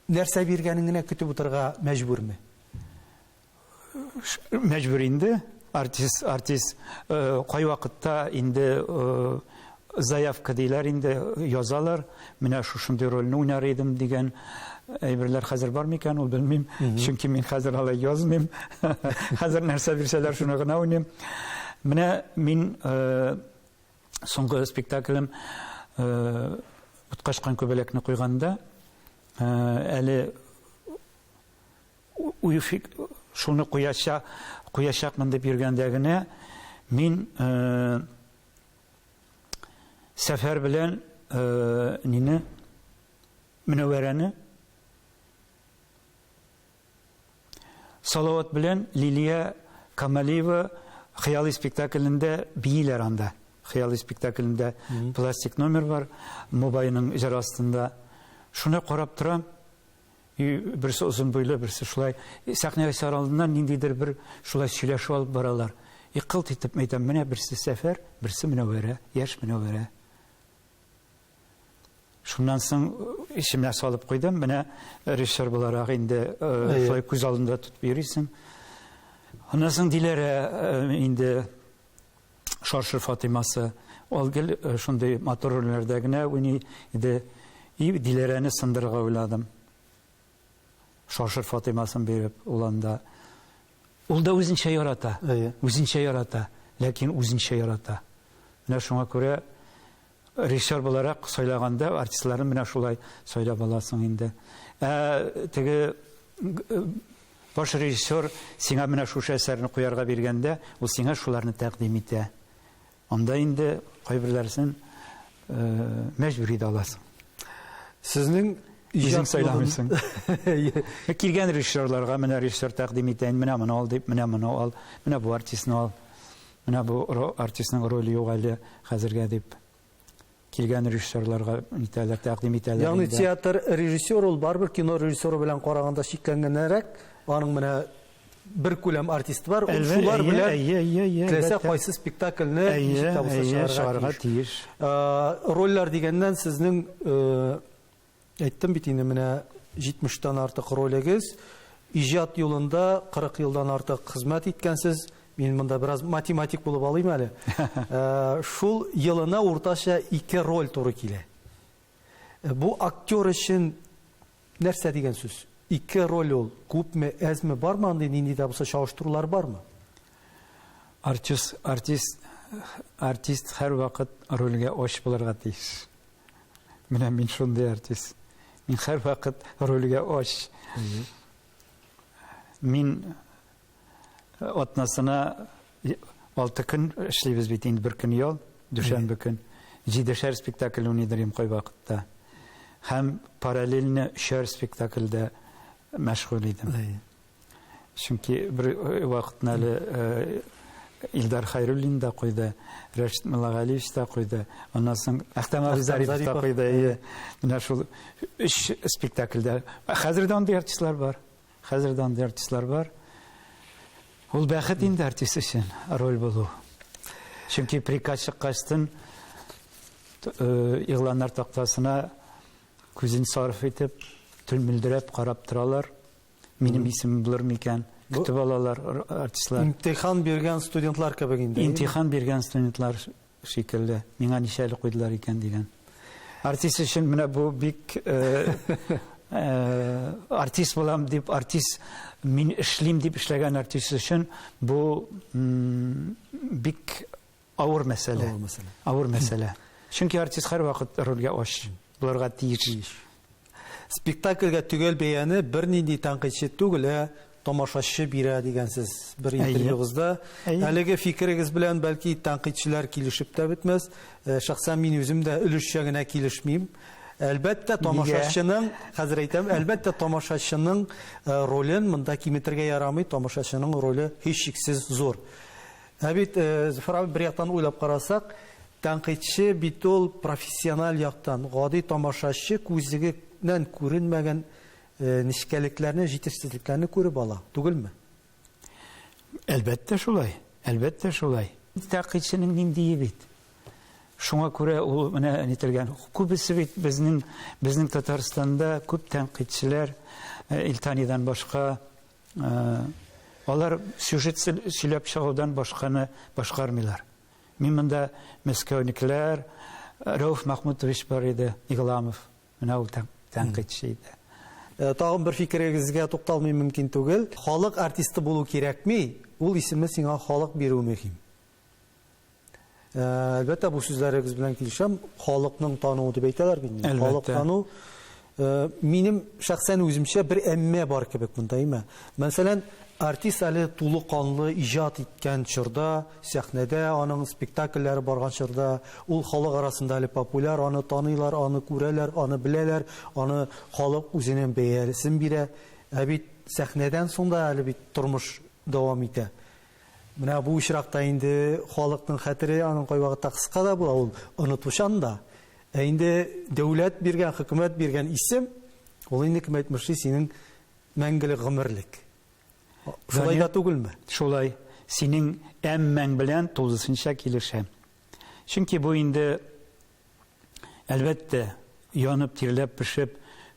нәрсә биргәнен генә көтеп утырырга мәҗбүрме? Мәҗбүр инде. Артист, артист кайвакытта инде заявка диләр инде, язалар. Менә шушындый рольне уйнар идем дигән әйберләр хәзер бар микән, ул белмим. Чөнки мин хәзер алай язмыйм. Хәзер нәрсә бирсәләр, шуны гына уйныйм. Менә мин соңгы спектаклем Уткачкан күбәләкне куйганда, әле шуны куячакмын дип йөргәндә генә мин Сәфәр белән нине, Мөнәвәрәне Салават белән Лилия Камалиева Хыялый спектаклендә бииләр анда. Хыялый спектаклендә пластик номер бар, Мобайның җыры астында. Шуны карап торам. И берсе озын буйлы, берсе шулай. Сәхнәгә чыгар алдыннан ниндидер бер шулай сөйләшү алып баралар. И кылт итеп әйтәм, менә берсе Сәфәр, берсе Мөнәвәрә, яшь Мөнәвәрә. Шуннан соң эчемә салып куйдым. Менә режиссер буларак инде шулай күз алдында тотып йөрисең. Аннан соң Диләрә инде Шаршыр Фатыймасы. Ул гел шундый матур рольләрдә генә уйный иде. И Диләрәне сындырырга уйладым. Шаршыр Фатыймасын биреп, ул анда. Ул да үзенчә ярата. Үзенчә ярата, ләкин үзенчә ярата. Менә шуңа күрә режиссер буларак сайлаганда артистларны менә шулай сайлап аласың инде. Ә теге баш режиссер сиңа менә шушы әсәрне куярга биргәндә, ул сиңа шуларны тәкъдим итә. Анда инде кайберләрсен мәҗбүри дә аласың. Сезнең үзең сайламыйсың. Килгән режиссерларга менә режиссер тәкъдим итә, менә моны ал дип, менә моны ал, менә бу артистны ал. Менә бу артистның роле юк әле хәзергә дип килгән режиссерларга нитәләр, тәкъдим итәләр. Ягъни театр режиссер ул барыбер кино режиссеры белән караганда чикләнгәнрәк, аның менә бер күләм артист бар, ул шулар белән теләсә кайсы спектакльне ничек тә булса чыгарга тиеш. Рольләр дигәннән сезнең әйттем бит инде, менә 70-тән артык ролегез, иҗат юлында 40 елдан артык хезмәт иткәнсез. Мин монда бераз математик булып алыйм әле. Шул елына уртача 2 роль туры килә. Бу актер өчен нәрсә дигән сүз? 2 роль ул күпме, әзме, бармы андый нинди дә булса чагыштырулар бармы? Артист, артист, артист һәрвакыт рольгә ач булырга тиеш. Менә мин шундый артист. Мин һәрвакыт рольгә ач. Мин атнасына 6 көн эшлибез бит инде, бер көн ял, дүшәмбе көн. 7-шәр спектакль уйныйдыр идем кайвакытта. Һәм параллельно 3-әр спектакльдә мәшгуль идем. Чөнки бер вакытны әле Илдар Хайруллин да куйды, Рәшит Муллагалиевич та куйды, аннан соң Әхтәм абый Зарипов та куйды. Менә шул 3 спектакльдә. Хәзер дә андый артистлар бар. Хәзер дә андый артистлар бар. Ул бәхет инде артист өчен роль булу. Чөнки приказ чыккачтын игъланнар тактасына күзен сарыф итеп, мөлдерәп карап торалар. Минем исемем булыр микән? Көтеп алалар артистлар. Имтихан биргән студентлар кебек инде. Имтихан биргән студентлар шикелле. Миңа ничәле куйдылар икән дигән. Артист өчен менә бу бик артист булам дип, артист мин эшлим дип эшләгән артист өчен бу бик авыр мәсьәлә. Авыр мәсьәлә. Авыр мәсьәлә. Чөнки артист һәрвакыт рольгә ач булырга тиеш. Спектакльгә төгәл бәяне бернинди тәнкыйтьче түгел, ә тамашачы бирә дигәнсез бер интервьюгызда. Әлеге фикерегез белән бәлки тәнкыйтьчеләр килешеп тә бетмәс. Шәхсән мин үзем дә өлешчә генә килешмим. Әлбәттә, тамашачының, хәзер әйтәм, әлбәттә, тамашачының ролен монда киметергә ярамый, тамашачының роле һичшиксез зур. Ә бит, Зөфәр абый, бер яктан уйлап карасак, тәнкыйтьче бит ул профессиональ яктан, гади тамашачы күзлегеннән күренмәгән нечкәлекләрне, җитешсезлекләрне күреп ала, түгелме? Әлбәттә шулай, әлбәттә шулай. Тәнкыйтьченең ниндие бит. Шуңа күрә ул менә нителгән. Күбесе бит безнең Татарстанда күп тәнкыйтьчеләр, Илтанидан башка, алар сюжет сөйләп чыгудан башканы башкармыйлар. Мин монда Мәскәүнекеләр, Рәүф Махмутович бар иде, Игламов, менә ул тәнкыйтьче иде. Тагын бер фикерегезгә тукталмый мөмкин түгел. Халык артисты булу кирәкми, ул исемне сиңа халык бирү мөһим. Әлбәттә, бу сүзләрегез белән килешәм. Халыкның тануы дип әйтәләр бит инде. Халык тану. Минем шәхсән үземчә бер әммә бар кебек монда, әйме? Мәсәлән, артист әле тулы канлы иҗат иткән чорда, сәхнәдә аның спектакльләре барган чорда, ул халык арасында әле популяр, аны таныйлар, аны күрәләр, аны беләләр, аны халык үзенең бәясен бирә. Ә бит сәхнәдән соң да әле бит тормыш дәвам итә. Менә бу очракта инде халыкның хәтере аның кайвакытта кыска да була, ул онытучан да. Ә инде дәүләт биргән, хөкүмәт биргән исем, ул инде кем әйтмешли, синең мәңгелек гомерлек. Шулай да түгелме? Шулай. Синең әммәң белән тулысынча килешәм. Чөнки бу инде, әлбәттә, янып, тирләп, пешеп,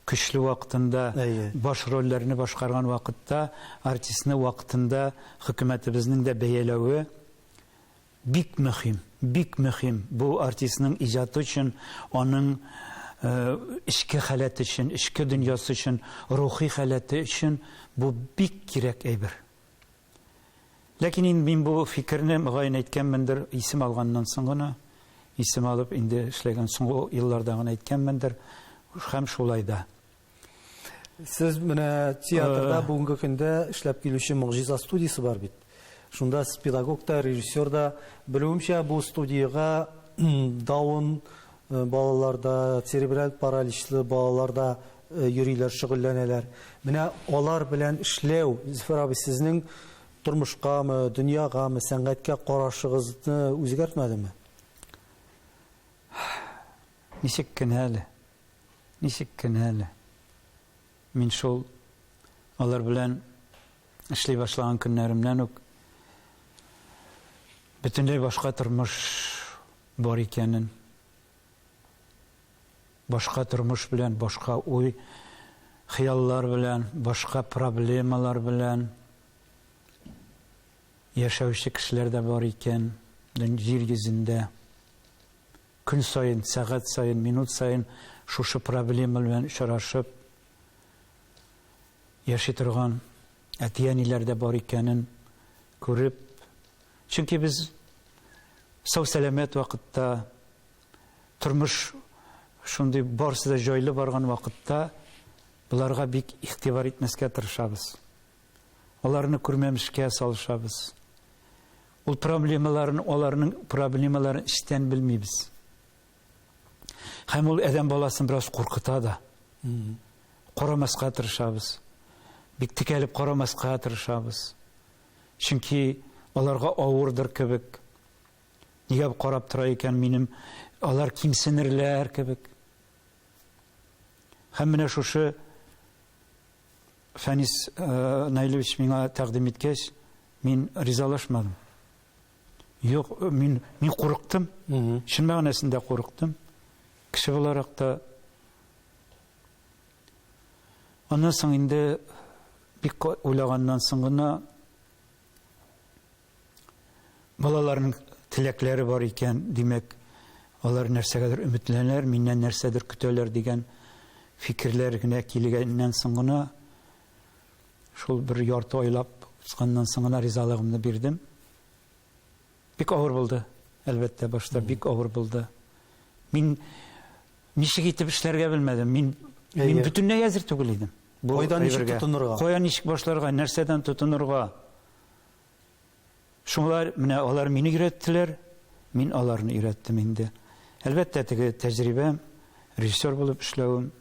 көчле вакытында, баш рольләрне башкарган вакытта артистны вакытында хөкүмәтебезнең дә бәяләве бик мөһим, бик мөһим. Бу артистның иҗаты өчен, аның эчке халәте өчен, эчке дөньясы өчен, рухи халәте өчен бу бик кирәк әйбер. Ләкин инде мин бу фикерне, мөгаен, әйткәнмендер, исем алганнан соң гына, исем алып инде эшләгән соңгы елларда гына әйткәнмендер, һәм шулай да. Сез менә театрда бүгенге көндә эшләп килүче Могҗиза студиясе бар бит. Шунда сез педагог та, режиссер да. Белүемчә, бу студиягә даун балалар да, церебраль параличлы балалар да йөриләр, шөгыльләнәләр. Менә алар белән эшләү, Зөфәр абый, сезнең тормышкамы, дөньягамы, сәнгатькә карашыгызны үзгәртмәдеме? Ничек кенә әле, ничек кенә әле. Мин шул алар белән эшли башлаган көннәремнән үк бөтенләй башка тормыш бар икәнен, башка тормыш белән, башка уй, хыяллар белән, башка проблемалар белән яшәүче кешеләр дә бар икән җир йөзендә. Көн саен, сәгать саен, минут саен шушы проблема белән очрашып яши торган әти-әниләр дә бар икәнен күреп, чөнки без сау-сәламәт вакытта, тормыш шундый барысы да җайлы барган вакытта боларга бик игътибар итмәскә тырышабыз. Аларны күрмәмешкә салышабыз. Ул проблемаларын, аларның проблемаларын эчтән белмибез. Һәм ул адәм баласын бераз куркыта да. Карамаска тырышабыз. Бик текәлеп карамаска тырышабыз. Чөнки аларга авырдыр кебек. Нигә карап тора икән минем, алар кимсенерләр кебек. Һәм менә шушы Фәнис Наилевич миңа тәкъдим иткәч, мин ризалашмадым. Юк, мин мин курыктым. Чын мәгънәсендә курыктым. Кеше буларак та. Аннан соң инде бик уйлаганнан соң гына балаларның теләкләре бар икән, димәк, алар нәрсәгәдер өметләнәләр, миннән нәрсәдер көтәләр дигән фикерләр генә килгәннән соң гына, шул бер ярты айлап узганнан соң гына ризалыгымны бирдем. Бик авыр булды, әлбәттә, башта бик авыр булды. Мин ничек итеп эшләргә белмәдем. Мин мин бөтенләй әзер түгел идем. Бу Кайдан ничек тотынырга? Кая ничек башларга, нәрсәдән тотынырга? Шулар, менә алар мине өйрәттеләр, мин аларны өйрәттем инде. Әлбәттә, теге тәҗрибәм, режиссер булып эшләвем,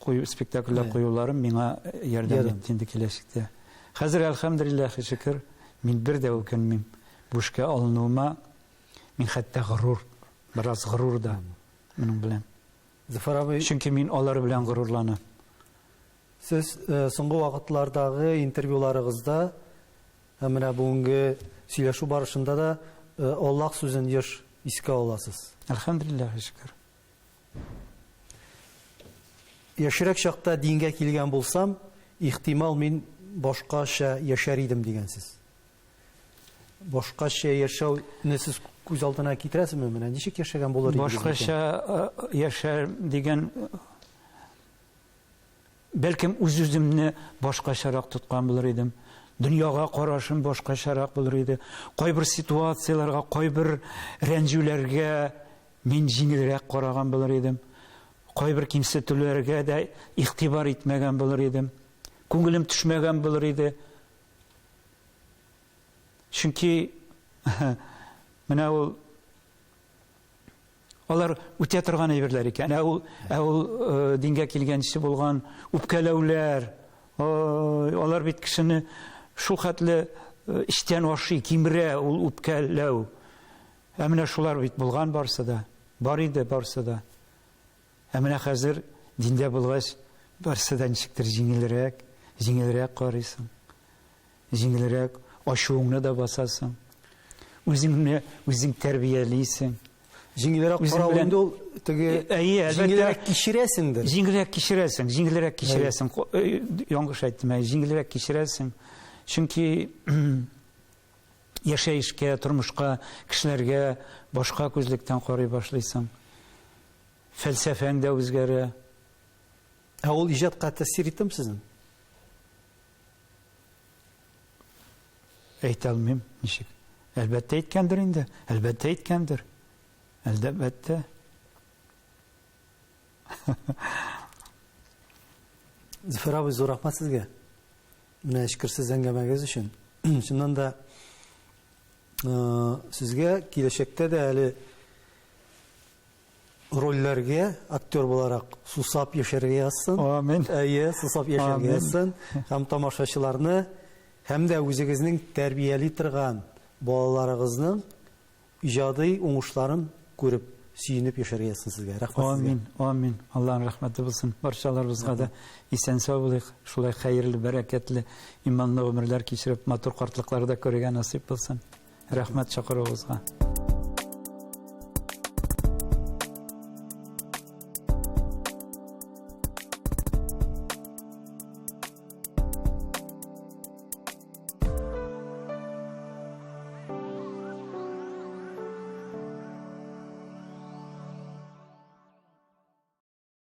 кую спектакльләр куюларым миңа ярдәм итте инде киләчәктә. Хәзер, әлхәмдүлилләһ, шөкер, мин бер дә үкенмим бу эшкә алынуыма. Мин хәтта горур, бераз горур да моның белән. Зөфәр абый, Чөнки мин алар белән горурланам. Сез соңгы вакытлардагы интервьюларыгызда һәм менә бүгенге сөйләшү барышында да Аллаһ сүзен еш искә аласыз. Әлхәмдүлилләһ, шөкер. Яшьрәк чакта дингә килгән булсам, ихтимал, мин башкача яшәр идем дигәнсез. Башкача яшәүне сез күз алдына китерәсезме? Менә ничек яшәгән булыр идегез? Башкача яшәр дигән, бәлкем, үз-үземне башкачарак тоткан булыр идем. Дөньяга карашым башкачарак булыр иде. Кайбер ситуацияләргә, кайбер рәнҗүләргә мин җиңелрәк караган булыр идем. Кайбер кимсетүләргә дә игътибар итмәгән булыр идем. Күңелем төшмәгән булыр иде. Чөнки менә ул Алар үтә торган әйберләр икән. Ә ул, ә ул э, дингә килгәнче булган үпкәләүләр, алар бит кешене шул хәтле э, эчтән ашый, кимерә ул үпкәләү. Ә менә шулар бит булган барсы да. Бар иде барсы да. Ә менә хәзер диндә булгач, барсы да ничектер җиңелрәк, җиңелрәк карыйсың. Җиңелрәк ачуыңны да басасың. Үзеңне үзең тәрбиялисең. Җиңелрәк карау инде ул теге Әйе, әлбәттә. Җиңелрәк кичерәсеңдер. Җиңелрәк кичерәсең, җиңелрәк кичерәсең. Яңгыш әйттем, әйе, җиңелрәк кичерәсең. Чөнки яшәешкә, тормышка, кешеләргә башка күзлектән карый башлыйсың. Фәлсәфәң дә үзгәрә. Ә ул иҗатка тәэсир иттеме сезнең? Әйтә алмыйм, ничек. Әлбәттә әйткәндер инде, әлбәттә әйткәндер. Әлбәттә. Зөфәр абый, зур рәхмәт сезгә. Менә эчкерсез әңгәмәгез өчен. Чыннан да сезгә киләчәктә дә әле рольләргә актер буларак сусап яшәргә язсын. Амин. Әйе, сусап яшәргә язсын. Һәм тамашачыларны һәм дә үзегезнең тәрбияли торган балаларыгызның иҗади уңышларын күреп, сөенеп яшәргә язсын сезгә. Рәхмәт сезгә. Амин, амин. Аллаһның рәхмәте булсын. Барчаларыбызга да исән-сау булыйк. Шулай хәерле, бәрәкәтле, иманлы гомерләр кичереп, матур картлыклар да күрергә насыйп булсын. Рәхмәт чакыруыгызга.